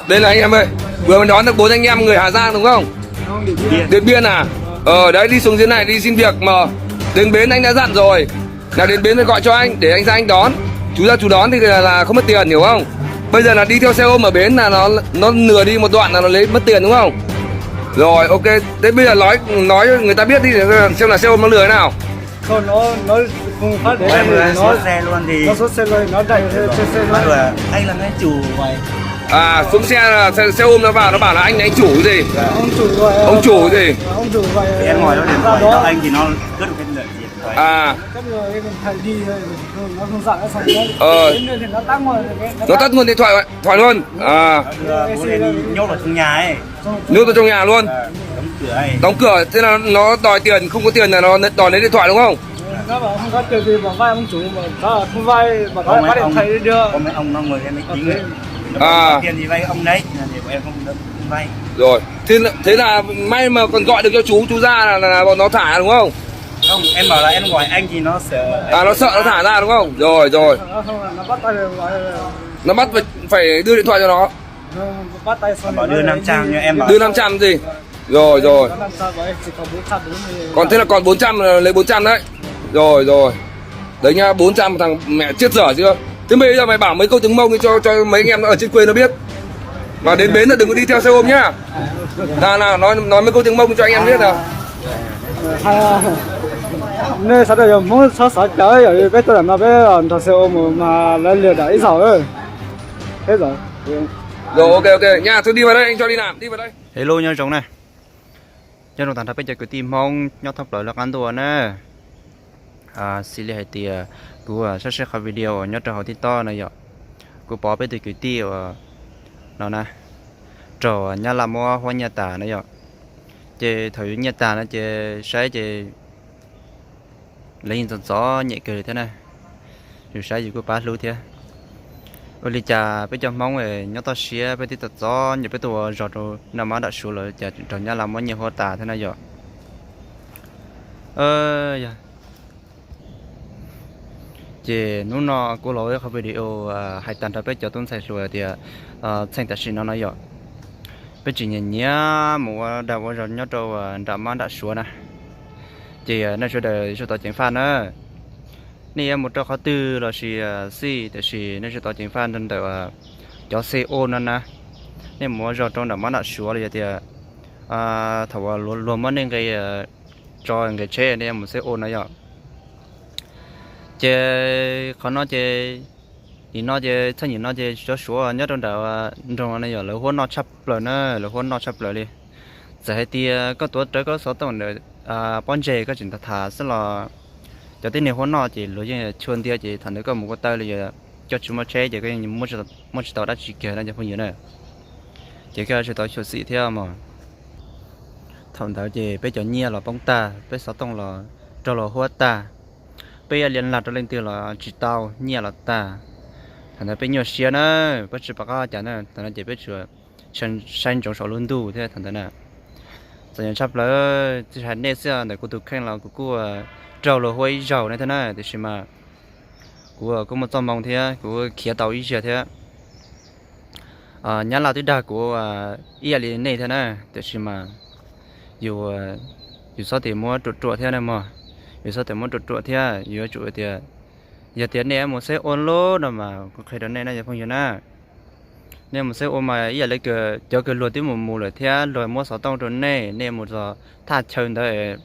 Đây là anh em ơi, vừa mới đón được bốn anh em người Hà Giang đúng không? Điện Biên à? Ờ, đấy, đi xuống dưới này đi xin việc mà đến bến anh đã dặn rồi. Là đến bến phải gọi cho anh để anh ra anh đón. Chú ra chú đón thì là, là không mất tiền, hiểu không? Bây giờ là đi theo xe ôm ở bến là nó nó nửa đi một đoạn là nó lấy mất tiền đúng không? Rồi, ok. Thế bây giờ nói nói cho người ta biết đi, xem là xe ôm nó lừa thế nào. Không, nó nó không phát đến đây thì nó nó xuống xe luôn thì nó xuống xe luôn thì nó đẩy xe xe luôn. Anh là ngay chủ ngoài. À, xuống xe là xe, xe ôm nó vào, nó bảo là anh là anh chủ cái gì? Ông chủ gọi Ông chủ cái gì? Ông chủ gọi Thì em ngồi đó điện ra thoại đó. Cho anh thì nó cướp được cái điện thoại. À, Cướp rồi em phải đi thôi. Nó không dạy nó xong nó ờ, đến nơi thì nó tắt nguồn rồi nó nó tắt nguồn điện thoại, thoại luôn. À, Nó đưa bố em đi nhốt vào trong nhà ấy. Nhốt vào trong nhà luôn. Ờ, đóng cửa ấy. Đóng cửa, thế là nó đòi tiền, không có tiền là nó đòi lấy điện thoại đúng không? Nó bảo không có tiền thì bảo vay ông chủ, bảo nó không vay, bảo nó Ông ấy bắt điện ông, thoại đi đưa. Ông ấy ông nó ngồi em máy tính ấy. Nó bảo À. Có tiền thì vay ông đấy, thì bọn em không, không vay. Rồi, thế là, thế là may mà còn gọi được cho chú, chú ra là, là, là bọn nó thả đúng không? Không, em bảo là em gọi anh thì nó sợ. À, nó sợ nó thả ra đúng không? Rồi, rồi. Nó không, nó bắt tay rồi. Nó bắt phải, phải đưa điện thoại cho nó. Nó bắt tay xong Nó bảo rồi đưa nó năm trăm đi nhưng em bảo Đưa năm trăm gì? Rồi, rồi. Nó làm sao bảo em chỉ còn bốn trăm đúng thì Còn thế là còn bốn trăm, là lấy bốn trăm đấy. Rồi, rồi. Đấy nhá, bốn trăm thằng mẹ chết dở chưa? Thế bây giờ mày bảo mấy câu tiếng Mông đi cho cho mấy anh em ở trên quê nó biết. Và đến bến là đừng có đi theo xe ôm nhá. Nào, nào, nói nói mấy câu tiếng Mông cho anh em biết nào. Hais, nej sawv daws yog Hmoob txhob xav cav, yog peb tuaj ntawm no peb nrog xe ôm mus mas lawv liam dam ib zaug. Peb zaum Rồi, ok, ok. Nha, thôi đi vào đây, anh cho đi làm, đi vào đây. Hello, nyob zoo na. Nyob zoo tag nrho peb cov kwv tij Hmoob nyob thoob plaws lub qab ntuj na. Xws li hais tias kuv saib saib qhov video uas nyob rau hauv TikTok no yom, kuv pom peb tug kwv tij uas no na, raug Nyab Laj muab huab nyiaj tas na yom. Ces thaum yus nyiaj tas no ces saib ces lawv yeej txom txom nyem kawg li thiab na. Yus saib yus kuj pab hlub thiab. Ua li cas peb cov Hmoob nyob toj siab peb twb txom txom nyem, peb tuaj ua zog rau nram mab nram suav lawm cas raug Nyab Laj muab nyiaj huab tas thiab na yom. Ces hnub no kuv los ua ib qhov video hais tag nrho peb cov tub ntxhais hluas tias txheej tam sim no no yom, peb tseem nyiam nyiam mus ua dag ua zog nyob rau nram mab nram suav na. Ces nej sawv daws sawv tau ceev faj na, nej yuav mus rau qhov twg los sis xij, tiam sis nej sawv tau ceev faj ntawm cov xe ôm no na. Nej mus ua zog rau nram mab nram suav los yog tias thaum uas luag muab nej nqe tso nqe tsheb nej yuav mus xe ôm no yom. Ces qhov no ces nim no ces txheej nim no ces cov suav nyob rau nram nroog no yom, lawv huab noj tshaj plaws na, lawv huab noj tshaj plaws li. Txawm hais tias koj tuav rawv koj xov tooj ntawm pob ntseg koj tseem tham tham xwb los cov tib neeg huab noj ces luag yeej chua ntiag, ces thaum ntawd koj mus ko taw li coj tsis muaj tsheb ces koj yeej muab tsis tau dab tsi kiag no cov phooj ywg na. Ces koj tsis tau xyuam xim thiab mog. Thaum ntawd ces peb cov nyiaj los poob tag, peb xov tooj los raug luag huab tag, peb ib yam li lam rau leej twg los tsis tau, nyiaj los tag. Thaum ntawd peb nyuaj siab na, peb tsis pom qab ua cas na, thaum ntawd ces peb tsuas saib ntsoov saum lub ntuj thiab thaum ntawd na. Txom nyem tshaj plaws, tsis hais nej xwb, ntawm kuv tus kheej los kuv kuj raug luag huab ib zaug na thiab na, tiam sis mas kuv kuj muaj txoj hmoo thiab kuv khiav tau ib zaug thiab. Nyab Laj twb dag kuv ib yam li nej thiab na, tiam sis mas yus, yus txhob tias muab ruam ruam thiab na mog, yus txhob tias muab ruam ruam thiab, yuav tsum tias, yog tias nej mus xeb ua lub no mas kuv qhia rau nej na cov phooj ywg na, nej mus xeb ua mas ib yam li cov kws luag twb mus mus lawm thiab luag muab xov tooj rau nej, nej mus txog thaj chaw ntawd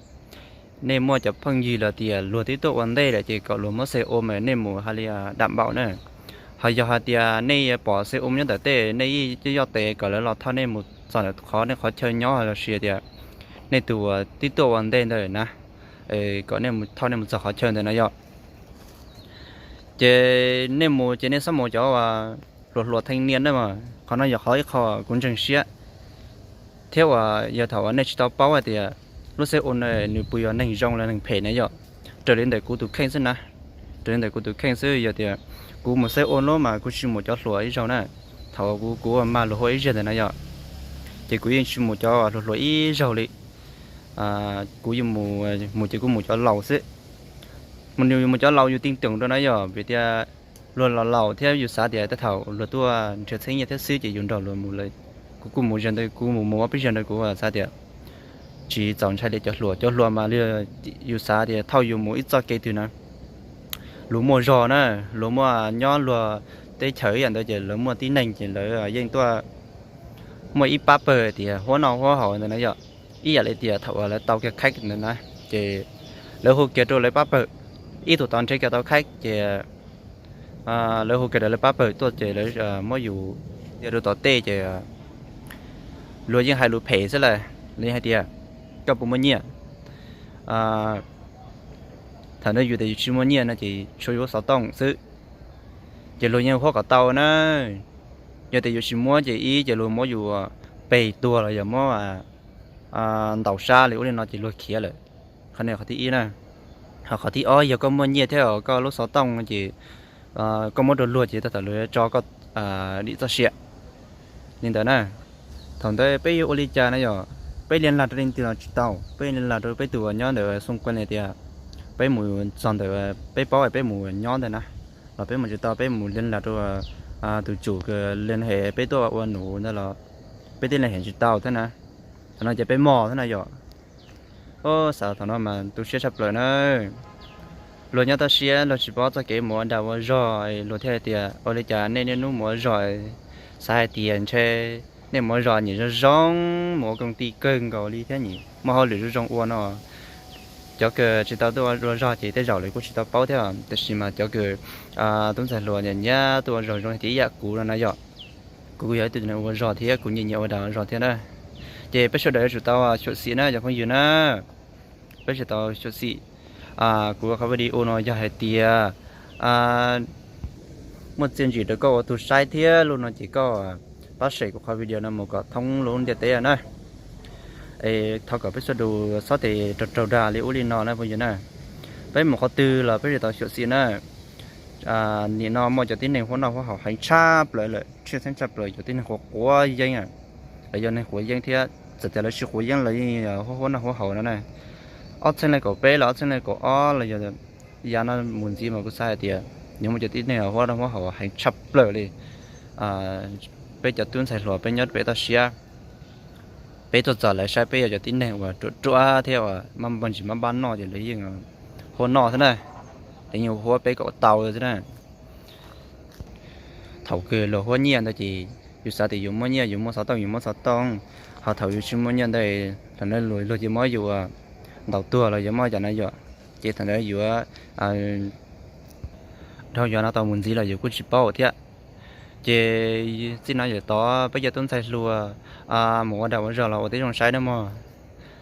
nej muaj cov phooj ywg los tias luag twb tuaj ua ntej lawm ces kom luag muab xe ôm mas nej mus hais li dam npaum na. Ho yog hais tias nej pom xe ôm nyob ntawm tej, nej ib yoj tes kom lawv los thauj nej mus txog ntawm qhov nej qhov chaw nyob los sis tias nej tus twb tuaj ua ntej ntawd na, kom nej mus thauj nej mus txog qhov chaw ntawd na yom. Ces nej mus ces nej txhob mus cov hluas hluas theej niaj na mas, qhov no yog qhov ib qho kuv ntseeg siab. Thiab uas yog thaum uas nej tsis tau paub hais tias lub xe ôm no nws puas yog neeg zoo los neeg phem na yom, raws li ntawm kuv tus kheej xwb na, raws li ntawm kuv tus kheej xwb, yog tias kuv mus xe ôm lub mas kuv tsis mus cov hluas ib zaug na. Thaum kuv kuv mag luag huab ib zaug ntawd na yom, ces kuv yeej tsis mus cov hluas hluas ib zaug li. Kuv yuav mus ces kuv mus cov laus xwb. Mus, mus cov laus yus tin tưởng rau na yom, vim tias luag los laus thiab yus xav tias tej thaum luag tuaj nrhiav txheeb nyiaj thiab xwb ces yus nrog luag mus lawm. Kuv kuj mus ze ntawd, kuv mus mus ob peb zaug ntawd kuv xav tias tsis txaus ntshai li cov hluas. Cov hluas mas yus xav tias thauj yus mus ib txoj kev twg na, luag muaj zog na, luag muaj nyob luag teb chaws ib yam ntawd ces lawv muaj tib neeg ces lawv yeej tuaj muaj ib pab pawg tias huab noj huab haus ntawd na yom. Ib yam li tias thaum uas lawv tau kiag khaib ntawd na, ces lawv hu kiag rau lawv pab pawg, ib tug tau nrhiav kiag tau khaib ces lawv hu kiag rau lawv pab pawg tuaj ces lawv muab yus cia rau tom tej ces luag yeej hais lus phem xwb lawm, luag yeej hais tias koj puas muaj nyiaj, thaum ntawd yus tias yus tsis muaj nyiaj no ces tshuav yus lub xov tooj xwb, ces luag yeej huab kom tau na. Yog tias yus tsis muab ces ib ces luag muab yus peg tuag los yog muab ntaus sab li ub li no ces luag khiav lawm. Qhov no qhov thib ib na. Ho qhov thib ob, yog koj muaj nyiaj thiab koj lub xov tooj ces koj muab rau luag ces thaum luag yuav tso koj dim txoj sia li ntawd na. Thaum ntawd peb yuav ua li cas na yom? Peb li lag rau leej twg los tsis tau, peb li lag rau peb tus uas nyob ntawm xoo kuas li tias peb mus txog ntawm peb paub peb mus nyob ntawd na, los peb mus tsis tau peb mus li lag rau tus tsum kws li hem peb tuaj ua nus ntawd los peb twb li hem tsis tau thiab na. Thaum no ces peb mos thiab na yom. Xav thaum no mas tu siab tshaj plaws na. Luag nyob toj siab luag tsis paub txoj kev mus ua dag ua zog, luag thiaj hais tias ua li cas nej niaj hnub mus ua zog, xav hais tias ntshe nej mus ua zog nyiam zoo zoo, mus ua koom tij kawg nkaus li thiab nyiam muaj hauj lwm zoo zoo ua no. Cov kws tsis tau tuaj ua zog ces tej zaum lawv kuj tsis tau paub thiab, tiam sis mas cov kws tub ntxhais hluas nyiam nyiam tuaj ua zog zoo li tias ib yam kuv no na yom. Kuv kuj yog ib tug ua zog thiab kuv nyiam nyiam ua dag ua zog thiab na. Ces peb sawv daws yuav tsum tau xyuam xim na cov phooj ywg na. Peb tsum tau xyuam xim. Kuv qhov video no yog hais tias muaj txiaj ntsig rau koj ua tus saib thiab lub no ces koj pab share kuv qhov video no mus kom thoob lub ntiaj teb na. Es thov kom peb sawv daws txhob tes raug raug dag li ub li no na phooj ywg na. Peb mus qhov twg los peb tsum tau xyuam xim na. Nim no muaj cov tib neeg huab noj huab haus heev tshaj plaws lawm, tshwj xeeb tshaj plaws cov tib neeg quav quav yeeb, los yog neeg quav yeeb thiab txawm tias lawv tsis quav yeeb los yeej huab huab noj huab haus no na. Ob txheej leej kaum peb los ob txheej leej kaum ob los yog yav no mus ntxiv mas kuv xav hais tias nws muaj cov tib neeg huab noj huab haus heev tshaj plaws li. Peb cov tub ntxhais hluas peb nyob pem toj siab, peb tuaj txog lawv saib peb yog cov tib neeg uas ruam ruam thiab uas maj npaj ntsis maj npaj noj ces lawv yeej huab noj thiab na, lawv yeej huab peb kom tau thiab na. Thaum kws luag huab nyiaj ntawd ces yus xav tias yus muaj nyiaj yus muaj xov tooj yus muaj xov tooj, ho thaum yus tsis muaj nyiaj ntawd thaum ntawd luag ces muab yus ntaus tuag los yuav muaj cov no yom, ces thaum ntawd yuav dhau yog no tau mus ntxiv los yus kuj tsis paub thiab. Ces txij no yawm tod peb cov tub ntxhais hluas mus ua dag ua zog los ua tib zoo saib na mog,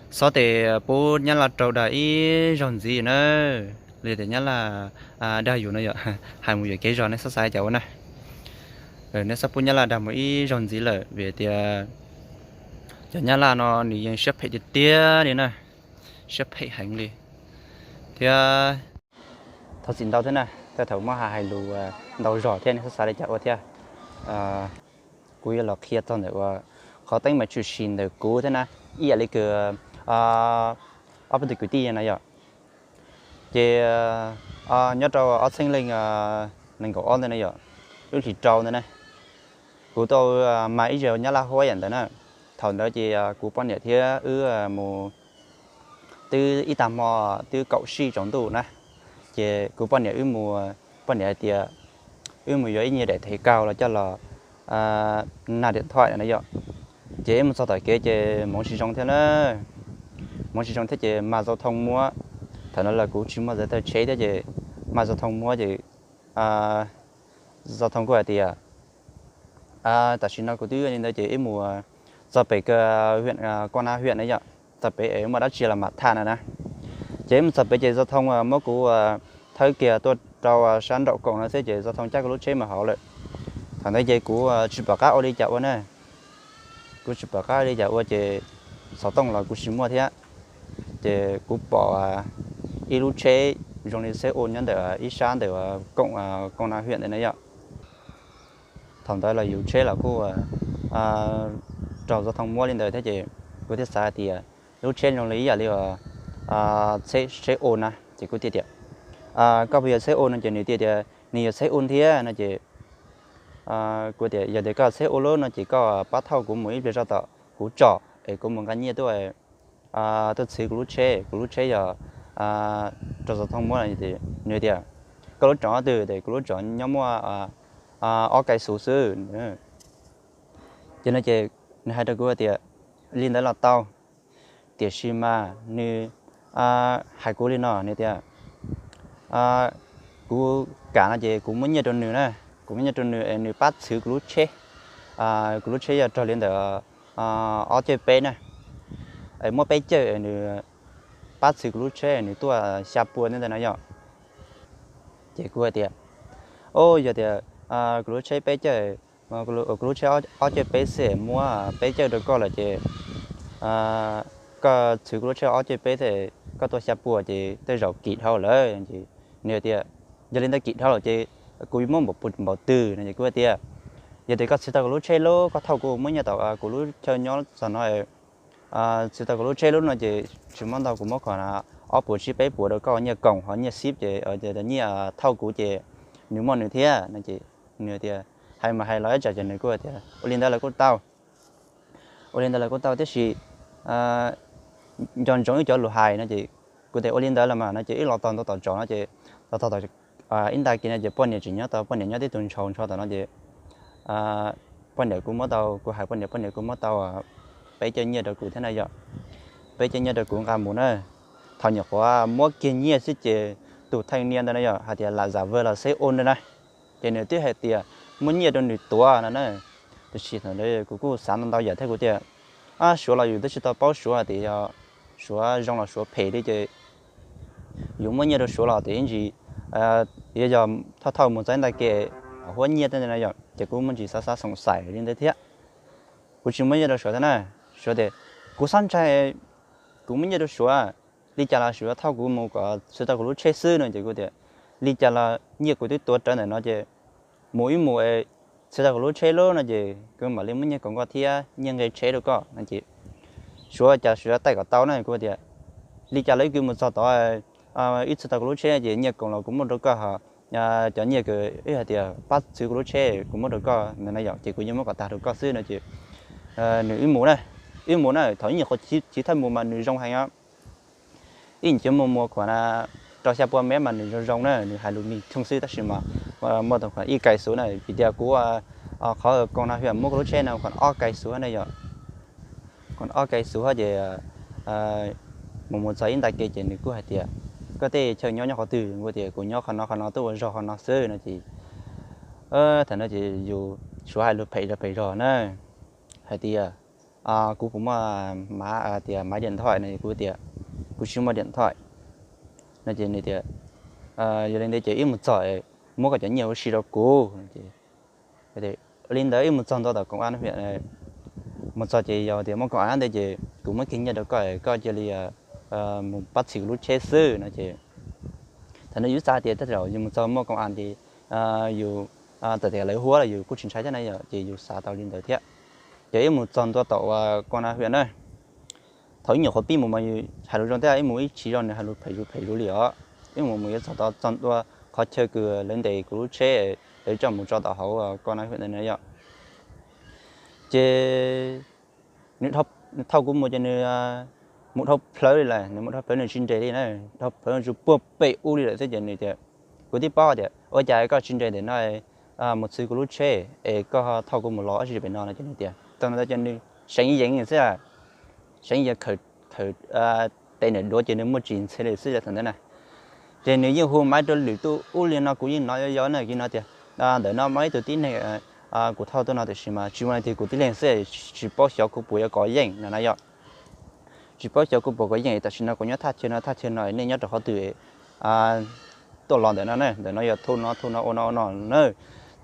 txhob tes pub nyab laj raug dag ib zaug ntxiv na. Li tias nyab laj dag yus no yom, hais mus yuam kev zog nej txhob xav cas ua na. Nej txhob pub nyab laj dag mus ib zaug ntxiv lawm vim tias cov nyab laj no nws yeej siab phem tiag tiag li na, siab phem heev li thiab. Thov txim ntau thiab na, tej thaum muab hais hais lus ntau zog thiab nej txhob xav li cas ua thiab. Kuv yuav los qhia txog ntawm uas qhov teeb meem tshwm sim ntawm kuv thiab na, ib yam li kws ob peb tug kwv tij no yom. Ces nyob rau ob txhiab leej nees nkaum ob ntawd na yom, lub hlis rau ntawd na, kuv tau mag ib zaug nyab laj huab yam ntawd na. Thaum ntawd ces kuv poj niam thiab wb mus twb ib tag hmo, twb kaum sij tsaus ntuj na, ces kuv poj niam wb mus, poj niam hais tias wb mus yuav ib nyuag daim thev kaug los coj los nag diam thoj na yom. Ces wb mus txog tom kev ces hmoov tsis zoo thiab na, hmoov tsis zoo thiab ces mag zau thoo muab. Thaum no los kuv tsis muaj giấy tờ tsheb thiab ces mag zau thoo muab ces zau thoo kuj hais tias tam sim no kuv twb li ntawd ces wb mus txog pem koj na huyện na yom, txog pem es muaj dab tsi los mam tham na na. Ces wb mus txog pem ces zau thoo muab kuv thawb kiag tuaj rau sab nraum koom no xwb ces zau thoo cab kuv lub tsheb mus hauv lawm. Thaum ntawd ces kuv tsis pom qab ua li cas ua na, kuv tsis pom qab ua li cas ua ces xov tooj los kuv tsis muaj thiab. Ces kuv pom ib lub tsheb zoo li xe ô nyob ntawm ib sab ntawm koom, công an huyện ntawd na yom. Thaum ntawd los yus tsheb los kuj raug zau thoo muab li ntawd thiab ces kuv thiaj xav hais tias lub tsheb zoo li ib yam li tsheb ô na ces kuv thiaj tias koj puas yog xe ô no ces nws thiaj tias nws yuav txheb ua thiab no ces kuv tias yog tias koj txheb ua lub no ces koj pab thauj kuv mus ib pliag zoj tom kuv tsom es kuv mus nqa nyiaj tuaj, tuaj txhwv kuv lub tsheb, kuv lub tsheb yog rau xov tooj muab. Nws tias koj lub tsom twg? Tias kuv lub tsom nyob muaj ob kais xuv xwb. Ces no ces nws hais rau kuv tias li ntawd los tau, tiam sis mas nws hais kuv li no, nws tias kuv kam no ces kuv muab nyiaj rau nws na, kuv muab nyiaj rau nws es nws pab txhwv kuv lub tsheb. Kuv lub tsheb yog raug li ntawm ob caug peb na, muab peb caug es nws pab txhwv kuv lub tsheb nws tuaj xya pua ntawd no yom. Ces kuv hais tias, o, yog tias kuv lub tsheb peb caug, kuv lub tsheb ob caug peb xwb muab peb caug rau koj lawm ces koj txhwv kuv lub tsheb ob caug peb xwb koj tuaj xya pua ces tej zaum kim dhau lawm. Nws tias yog li ntawd kim dhau lawm ces kuv yuav muab npaum twg no ces kuv hais tias yog tias koj txhwv tau kuv lub tsheb lub, koj thauj kuv muab nyiaj tom kuv lub chaw nyob txog no, txhwv tau kuv lub tsheb lub no ces tsis muab ntau, kuv muab kom ob puas tsib peb puas rau koj nyiaj koom ho nyiaj xib ces nyiaj thauj kuv ces nws muaj nws thiab no ces nws tias hais mas hais los ib tsam ces nws kuj tias ua li ntawd los kuj tau, ua li ntawd los kuj tau tiam sis nco ntsoov wb cov lus hais no ces kuv tias ua li ntawd los mas no ces wb los txog ntua tom tsom no ces los txog tom ib nta kiag no ces poj niam tseem nyob tau, poj niam nyob tib tug ntshaus ntsho tom no ces poj niam kuj muab tau, kuv hais poj niam, poj niam kuj muab tau peb caug nyiaj rau kuv thiab na yom. Peb caug nyiaj rau kuv nqa mus na. Thaum nyuam qhuav muab kiag nyiaj xwb ces tus theej nias ntawd na yom hais tias lam zam vwg los xeb ua ntawd na, ces nws twb hais tias muab nyiaj rau nws tuav no na. Tiam sis thaum ntawd kuv kuj xav ntau ntau yam thiab kuv tias suav los yus twb tsis tau paub suav hais tias yog suav zoo los suav phem li ces yus muab nyiaj rau suav los tias ib ntsis yuav yog thauj thauj mus txog ib nta ke huab nyiaj tej ntawd na yom, ces kuv muaj ntsis xav xav xoom xaim li ntawd thiab. Kuv tsis muab nyiaj rau suav thiab na. Suav tias kuv xav ntshai, kuv muab nyiaj rau suav, li cas los suav thauj kuv mus kom txhwv tau kuv lub tsheb xwb no ces kuv tias li cas los nyiaj kuv twb tuav rawv ntawm no ces mus ib mus txhwv tau kuv lub tsheb lub no ces kuv mam li muab nyiaj koom koj thiab nyiaj nqe tsheb rau koj no ces suav cas suav taij kom tau na. Kuv tias li cas los ib kwv mus txog tod ib txhwv tau kuv lub tsheb ces nyiaj koom los kuv muab rau koj, cov nyiaj kws wb hais tias pab txhwv kuv lub tsheb kuv muab rau koj ntawd na yom, ces kuv yeej muab kom tag rau koj xwb no ces nws wb mus na. Wb mus na, thaum ib nyuam qhuav chiv thawj mus mas nws zoo heev os. Ib nyuam qhuav mus mus khuam rau xya pua mev mas nws zoo zoo na, nws hais lus nws choo xwb tab sis mas muaj tau khuam ib kais xuv na, vim tias kuv qhov koom na hwm muab kuv lub tsheb no khuam ob kais xuv na yom. Khuam ob kais xuv ces mus mus txog ib nta ke ces nws kuj hais tias koj tej chaw nyob nyob qhov twg? Kuv tias kuv nyob qhov no qhov no tuaj ua zog qhov no xwb no ces thaum no ces yus suav hais lus phem zog phem zog na, hais tias kuv puas muaj mav, tias mav diam nthoim no, kuv tias kuv tsis muaj diam nthoim no ces nws tias yog li ntawd ces wb mus txog muab koj cov nyiaj ua si rau kuv. Li ntawd wb mus txog ntua tom koom a hwm, mus txog ces yog tias muaj koom a ntawd ces kuv muab kiag nyiaj rau koj, koj cia li mus pab txhim kuv lub tsheb xwb no ces thaum no yus xav tias tej zaum yus mus txog muaj koom a ces yus txawm tias lawv huab los yus kuj tsis ntshai thiab na yom, ces yus xav tau li ntawd thiab. Ces wb mus txog ntua tom koom a hwm na, thaum ib nyuam qhuav pib mus mas yus hais lus zoo thiab, ib mus ib tsis zoo nws hais lus phem zuj phem zuj li os. Ib mus mus yuav txog tod txog ntua qhov chaw kws lawv ntes kuv lub tsheb, lawv coj mus tso tom hauv koom a hwm ntawd na yom. Ces nws thauj kuv mus ces nws mus dhau plawv li lawm, nws mus dhau plawv nws tsis nres li na, dhau plawv tsis puag pem ub li lawm xwb ces nws tias, kuv twb paub tias ua cas koj tsis nres ntawm no mus txhwv kuv lub tsheb es koj thauj kuv mus los dab tsi pem no no ces nws tias thaum ntawd ces nws seev yees xwb, seev yees khawm tes niam duav ces nws muaj tsis ntxhe li xwb thaum ntawd na. Ces nws yeej hu maiv rau lwm tus ub li no kuv yeej hnov yau yau na, kuv hnov tias ntawm no muaj ib tug tib neeg kuv thauj tuaj no tiam sis mas tsis muaj leej twg, kuv tib leeg xwb, tsis paub xyov kuv puas yuav kov yeej no na yom. Tsis paub xyov kuv puas kov yeej, tam sim no kuv nyob thaj chaw no thaj chaw no, nej nyob rau qhov twg tuaj los ntawm no na, ntawm no yog thauj no thauj no ua no ua no na.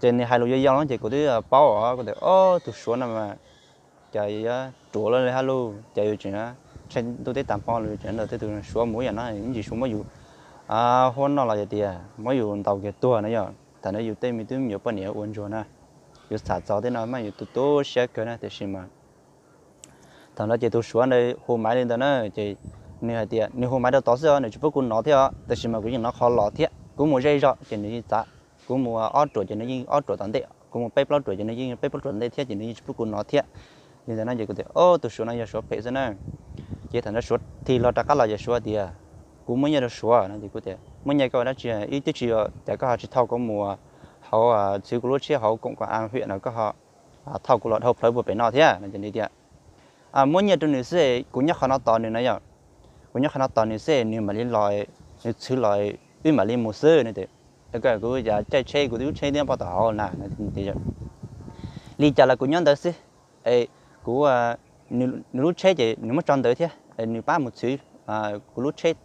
Ces nws hais lus yau yau no ces kuv twb paub os, kuv tias ob tug suav no mas cas yuav ruam lawm li hab lauj, cas yus tseem tshaib ntuj teb tas hmo los tseem ntawm tej tug suav mus ib yam no, ib ntsis suav muab yus huab noj los yog tias muab yus ntaus kiag tuag na yom. Thaum ntawd yus tej me tub me nyuam poj niam ua ntsuag na, yus xam txog tej no mas yus tu tu siab kawg na, tiam sis mas thaum ntawd ces tus suav ntawd hu maiv li ntawd na, ces nws hais tias nws hu maiv rau tod xwb os, nws tsis pub kuv hnov thiab os, tiam sis mas kuv yeej hnov qhov los thiab, kuv mus zej zog ces nws yeej txav. Kuv mus ob ruam ces nws yeej ob ruam tom ntej, kuv mus peb plaub ruam ces nws yeej peb plaub ruam tom ntej thiab ces nws yeej tsis pub kuv nov thiab. Li ntawd no ces kuv tias, Au, tus Suav no yog Suav phem xwb na. Ces thaum ntawd Suav tig hlo rov qab los ces Suav tias, Kuv muab nyiaj rau Suav no ces kuv tias, Muab nyiaj koj ua dab tsi? Ib twb tsis, cas koj ho tsis thauj kuv mus hauv, txhwv kuv lub tsheb hauv koom ko a hiam no, koj ho thauj kuv los dhau plawv puag pem no thiab no ces nws tias, Muab nyiaj rau nws xwb, kuv nyob qhov no tos nws na yom. Kuv nyob qhov no tos nws xwb, nws mam li los, nws txhwv los wb mam li mus xwb no. Tias, Kuv caij tsheb, kuv lub tsheb twb nyob pov tom hauv na. Li cas los kuv nyob ntawd xwb. Es kuv, nws lub tsheb ces nws muab tso ntawd thiab, nws pab mus txhwv kuv lub tsheb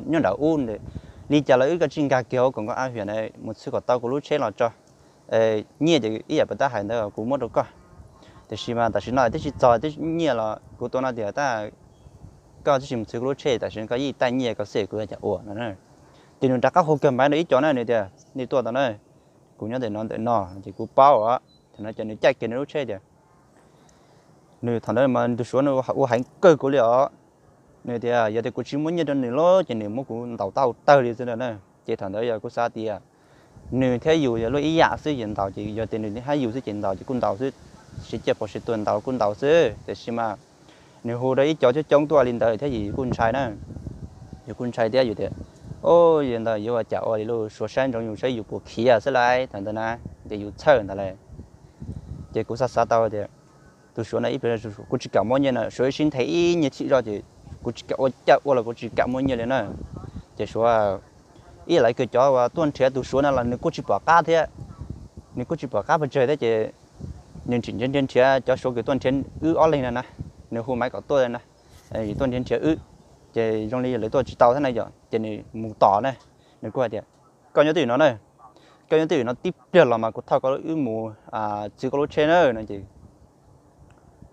nyob nram ub ntawd. Li cas los wb koj tsij nkag kiag hauv koom ko a hiam na, mus txhwv kom tau kuv lub tsheb los tso. Nyiaj ces ib yam puas tab hais ntawd kuv muab rau koj. Tiam sis mas tam sim no twb tsis txog, twb nyiaj los kuv tua no tias, Tab, koj twb tsis mus txhwv kuv lub tsheb, tam sim no koj yeej taij nyiaj koj xwb, kuv yuav cas ua no. Ces nws rov qab hu kiag maiv rau ib co na, nws tias, Nej tuaj tau na, kuv nyob ntawm no ntawm no. Ces kuv paub os, thaum no ces nws caij kiag nws lub tsheb tias, nws thaum ntawd mas tus Suav no ua heev kawg kuv li os. Nws tias, Yog tias kuv tsis muab nyiaj rau nws lawm ces nws muab kuv ntaus tau tawg li xwb na. Ces thaum ntawd yog kuv xav tias nws thiab yus yog luag ib yam xwb ces ntaus, ces yog tias nws thiab yus xwb ces ntaus ces kuj ntaus xwb, sib ciaj pov sib tuag ntaus kuj ntaus xwb. Tiam sis mas nws hu rau ib co coob coob tuaj li ntawd thiab ces yus kuj ntshai na. Yus kuj ntshai thiab yus tias, Au, yog ntawd yuav ua cas ua li lauj, Suav saib ntsoov yus saib yus puas khiav xwb lauj, thaum ntawd na, ces yus txhawj ntawd lauj. Ces kuv xav xav tau tias, Tus Suav no ib pliag kuv tsis kam muab nyiaj no, Suav ib sib nthe ib nyuag chim zoj ces kuv tsis kam ua cas ua los kuv tsis kam muab nyiaj li na. Ces Suav, ib yam li kws cov uas tuaj nrhiav tus Suav no los nws kuj tsis pom qab thiab, nws kuj tsis pom qab pes tsawg thiab ces nws tseem nrhiav nrhiav cov Suav kws tuaj nrhiav wb ob leeg na na, nws hu maiv kom tuaj na, tuaj nrhiav nrhiav wb, ces zoo li lawv tuaj tsis tau thiab na yom, ces nws mus tom na. Nws kuj hais tias, Koj nyob twj ywm no na, koj nyob twj ywm no tib pliag los mas kuv thauj koj wb mus txhwv koj lub tsheb na no ces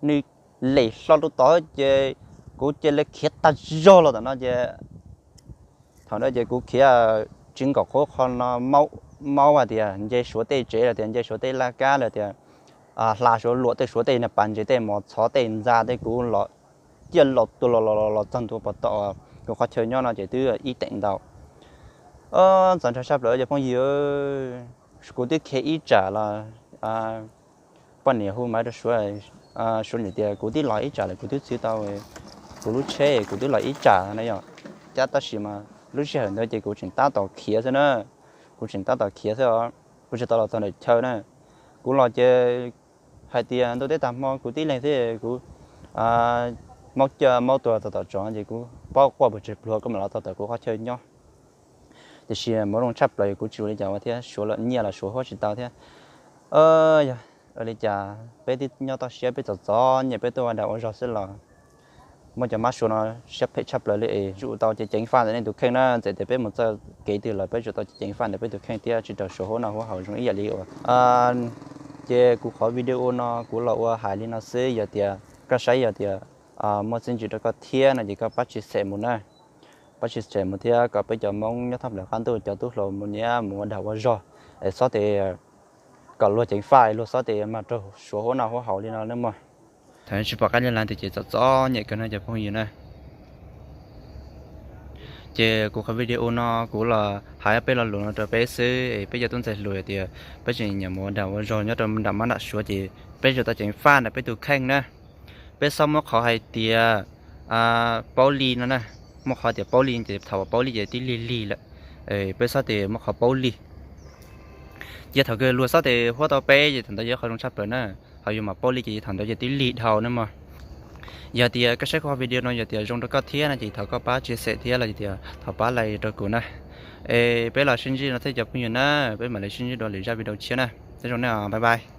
nws lem hlo rau tod ces kuv cia li khiav tag zog los tom no ces thaum ntawd ces kuv khiav tsis nkaum qhuav qhov no, maub hais tias nce Suav tej tsev los tias nce Suav tej laj kab los tias hla Suav luam tej, Suav tej pas ntses tej mos txhov tej ntxa tej, kuv los ciaj los tua los los los txog ntua pov tom kuv qhov chaw nyob no ces twb ib teem ntau. Txaus ntshai tshaj plaws cov phooj ywg, kuv twb khiav ib tsam los poj niam hu maiv rau Suav, Suav niam tias kuv twb los ib tsam lawm, kuv twb txhwv tau kuv lub tsheb, kuv twb los ib tsam na yom. Cab tab sis mas lub sij hawm ntawd ces kuv tseem tab tom khiav xwb na, kuv tseem tab tom khiav xwb os, kuv tsis tau los txog ntawm chaw na. Kuv los ces hais tias ntuj teb tag hmo kuv tib leeg xwb, kuv maub caj maub tuag txog tom tsev ces kuv paub quaj puas tseg pluag kuv mam los txog tom kuv qhov chaw nyob. Tiam sis mas zoo tshaj plaws kuv tsis ua li cas ua thiab, Suav los nyiaj los Suav huab tsis tau thiab. Yog ua li cas peb twb nyob toj siab, peb txom txom nyem peb tuaj ua dag ua zog xwb los muaj cov mab Suav no siab phem tshaj plaws li es tsuas tau ceev ceev faj ntawm nej tus kheej na. Txawm tias peb mus txoj kev twg los peb tsuas tau ceev ceev faj ntawm peb tus kheej thiab tsis raug Suav huab noj huab haus zoo ib yam li uas ces kuv qhov video no kuv los ua hais li no xwb, yog tias koj saib yog tias muaj txiaj ntsig rau koj thiab no ces koj pab tshia xem mus na, pab tshia xem mus thiab kom peb cov Hmoob nyob thoob plaws qab ntuj cov tub hluas mus nyiam mus ua dag ua zog es xob tes kom luag ceev faj, luag xob tes mag raug Suav huab noj huab haus li no nawb mog. Thaum tsis pom qab li lawm tiag ces txom txom nyem kawg no cov phooj ywg na. Ces kuv qhov video no kuv los hais peb lo lus no rau peb xwb es peb cov tub ntxhais hluas tias peb tseem nyiam mus ua dag ua zog nyob rau nram mab nram Suav ces peb tsuas tau ceev faj ntawm peb tus kheej na. Peb xob muab qhov hais tias paub li no na, muab qhov tias paub li ces thaum uas paub li ces twb lig lig lawm. Peb xob tias muab qhov paub li, ces thaum kawg luag xob tes huab tau peb ces thaum ntawd yog qhov zoo tshaj plaws na. Ho yus mam paub li ces thaum ntawd ces twb lig dhau na mog. Yog tias koj saib kuv qhov video no yog tias zoo rau koj thiab no ces thov koj pab tshia xem thiab los tias thov pab like rau kuv na. Es peb los sib ntsib no thiab cov phooj ywg na, peb mam li sib ntsib dua lwm zaj video tshiab na. Nyob zoo na, bye bye.